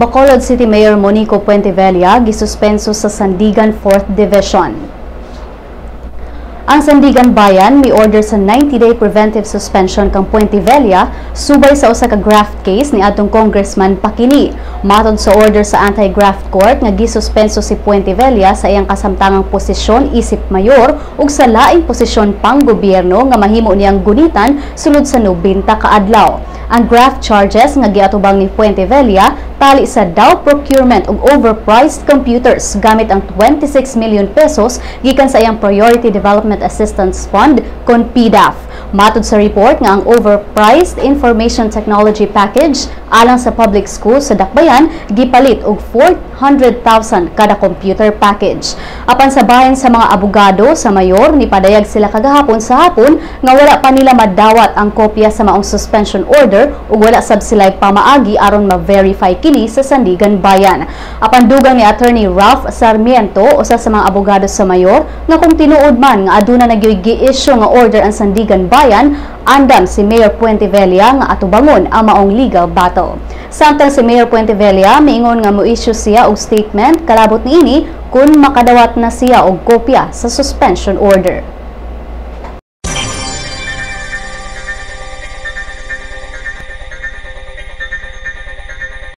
Bacolod City Mayor Monico Puentevella gisuspenso sa Sandigan 4th Division. Ang Sandigan Bayan mi order sa 90-day preventive suspension kang Puentevella subay sa usa ka graft case ni atong congressman Pakini. Matod sa order sa Anti-Graft Court nga gisuspenso si Puentevella sa iyang kasamtangang posisyon isip mayor ug sa laing posisyon pang gobyerno nga mahimo niyang gunitan sulod sa 90 ka adlaw. Ang graft charges nga giatubang ni Puentevella tali sa daw procurement og overpriced computers gamit ang 26 million pesos gikan sa iyang Priority Development Assistance Fund kon PDAF. Matod sa report nga ang overpriced information technology package alang sa public school sa Dakbayan gipalit og 400,000 kada computer package. Apan sa bahin sa mga abogado sa mayor, nipadayag sila kagahapon sa hapon nga wala pa nila madawat ang kopya sa maong suspension order ug wala sab sila pamaagi aron ma-verify kini sa Sandigan Bayan. Apan dugang ni Attorney Ralph Sarmiento, usa sa mga abogado sa mayor, nga kung tinuod man nga aduna na gyud gi-issue nga order ang Sandigan Bayan, andam si Mayor Puentevella nga atubangon ang maong legal battle. Samtang si Mayor Puentevella miingon nga mo-issue siya og statement kalabot niini kung makadawat na siya og kopya sa suspension order.